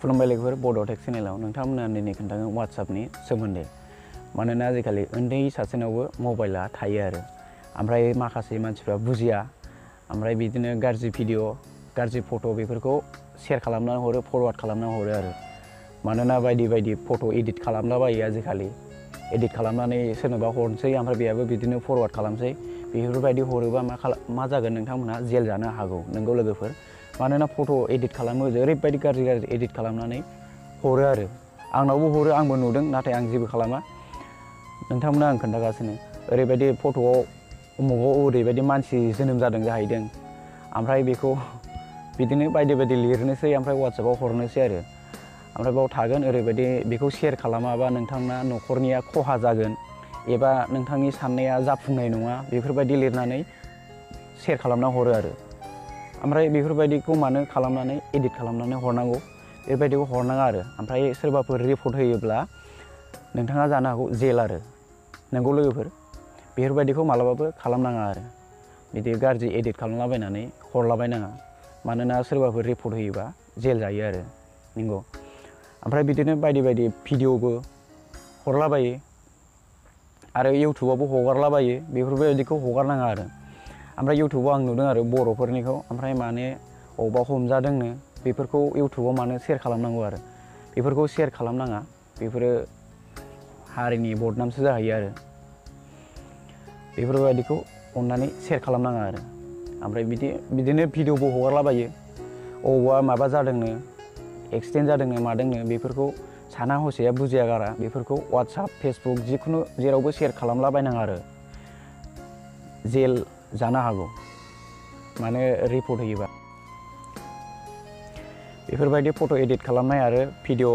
खुलुमबाय लोगोफोर बड'टेक चेनेलाव नोंथांमोना दिनै खोन्थागोन WhatsAppनि सोमोन्दै मानोना आजिखालि उन्दै सासेनावबो मबाइला थायो आरो ओमफ्राय माखासे मानसिफ्रा बुजिया ओमफ्राय बिदिनो गाज्रि भिडिअ गाज्रि फट' बेफोरखौ शेयार खालामनानै हरो फरवार्ड खालामनानै हरो आरो मानोना बायदि फट' एडिट खालामलाबायो आजिखालि एडिट खालामनानै सोरनोबा हरनोसै ओमफ्राय बेयाबो बिदिनो फरवार्ड खालामसै बेफोरबायदि हरोबा मा जागोन नोंथांमोनहा जेल जानो हागौ नोंगौ लोगोफोर मानोना फट' एडिट खालामो ओरैबायदि गाज्रि एडिट खालामनानै हरो आरो आंनावबो हरो आंबो नुदों नाथाय आं जेबो खालामा नोंथांमोना आं खोन्थागासिनो ओरैबायदि फट'आव उमुगाव ओरैबायदि मानसि जोनोम जादों जाहैदों ओमफ्राय बेखौ बिदिनो बायदि लिरनोसै ओमफ्राय WhatsAppआव हरनोसै आरो ओमफ्राय बाव थागोन ओरैबायदि बेखौ शेयार खालामाबा नोंथांना न'खरनिया खहा जागोन एबा नोंथांनि साननाया जाफुंनाय नङा बेफोरबायदि लिरनानै शेयार खालामना हरो आरो ओमफ्राय बेफोरबायदिखौ मानो खालामनानै एडिट खालामनानै हरनांगौ बेबायदिखौ हरनाङा आरो ओमफ्राय सोरबाफोर रिपर्ट होयोब्ला नोंथाङा जानो हागौ जेल आरो नोंगौ लोगोफोर बेफोरबायदिखौ मालाबाबो खालामनाङा आरो बिदि गाज्रि एडिट खालामलाबायनानै हरलाबायनाङा मानोना सोरबाफोर रिपर्ट होयोबा जेल जायो आरो नंगौ ओमफ्राय बिदिनो बायदि भिडिअबो हरलाबायो आरो इउटुबावबो हगारलाबायो बेफोरबायदिखौ हगारनाङा आरो ओमफ्राय इउटुबाव आं नुदों आरो बर'फोरनिखौ ओमफ्राय माने अबावबा हमजादोंनो बेफोरखौ इउटुबाव मानो शेयार खालामनांगौ आरो बेफोरखौ शेयार खालामनाङा बेफोरो हारिनि बदनामसो जाहैयो आरो बेफोरबायदिखौ अननानै शेयार खालामनाङा आरो ओमफ्राय बिदिनो भिडिअबो हगारलाबायो अबावबा माबा जादोंनो एक्सिडेन्ट जादोंनो मादोंनो बेफोरखौ साना हसेया बुजिया गारा बेफोरखौ WhatsApp Facebook जिखुनु जेरावबो शेयार खालामलाबायनाङा आरो जेल जानो हागौ माने रिपर्ट होयोबा बेफोरबायदि फट' एडिट खालामनाय आरो भिडिअ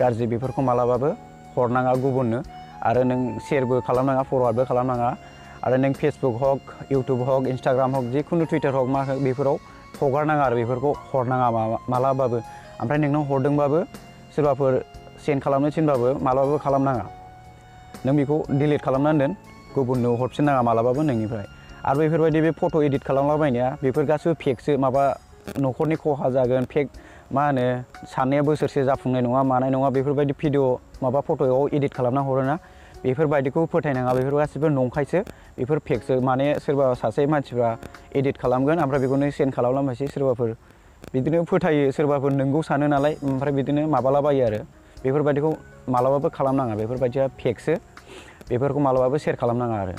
गाज्रि बेफोरखौ मालाबाबो हरनाङा गुबुननो आरो नों शेयारबो खालामनाङा फरवार्डबो खालामनाङा आरो नों फेसबुक हक इउटुब हक इन्स्टाग्राम हक जिखुनु टुइटार हक मा हक बेफोराव हगारनाङा आरो बेफोरखौ हरनाङा मालाबाबो ओमफ्राय नोंनाव हरदोंबाबो सोरबाफोर सेन्ड खालामनो थिनबाबो मालाबाबो खालामनाङा नों बेखौ डिलिट खालामनानै दोन गुबुननो हरफिननाङा मालाबाबो नोंनिफ्राय आरो बेफोरबायदि बे फट' एडिट खालामलाबायनाया बेफोर गासिबो फेकसो माबा न'खरनि खहा जागोन फेक मा होनो साननाया बोसोरसे जाफुंनाय नङा मानाय नङा बेफोरबायदि भिडिअ माबा फट'आव एडिट खालामना हरोना बेफोरबायदिखौ फोथायनाङा बेफोर गासिबो नंखायसो बेफोर फेकसो माने सोरबा सासे मानसिफ्रा एडिट खालामगोन ओमफ्राय बेखौनो सेन्ड खालामलांबायसै सोरबाफोर बिदिनो फोथायो सोरबाफोर नोंगौ सानो नालाय ओमफ्राय बिदिनो माबालाबायो आरो बेफोरबायदिखौ मालाबाबो खालामनाङा बेफोरबायदिया फेकसो बेफोरखौ मालाबाबो शेयार खालामनाङा आरो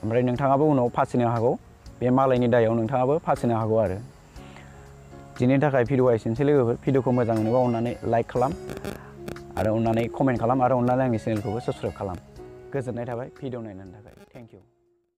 ओमफ्राय नोंथाङाबो उनाव फासिनो हागौ बे मालायनि दायाव नोंथाङाबो फासिनो हागौ आरो दिनैनि थाखाय भिडिअआ एसेनोसै लोगोफोर भिडिअखौ मोजां मोनोबा अननानै लाइक खालाम आरो अननानै कमेन्ट खालाम आरो अननानै आंनि चेनेलखौबो साबस्क्राइब खालाम गोजोननाय थाबाय भिडिअ नायनायनि थाखाय थेंक इउ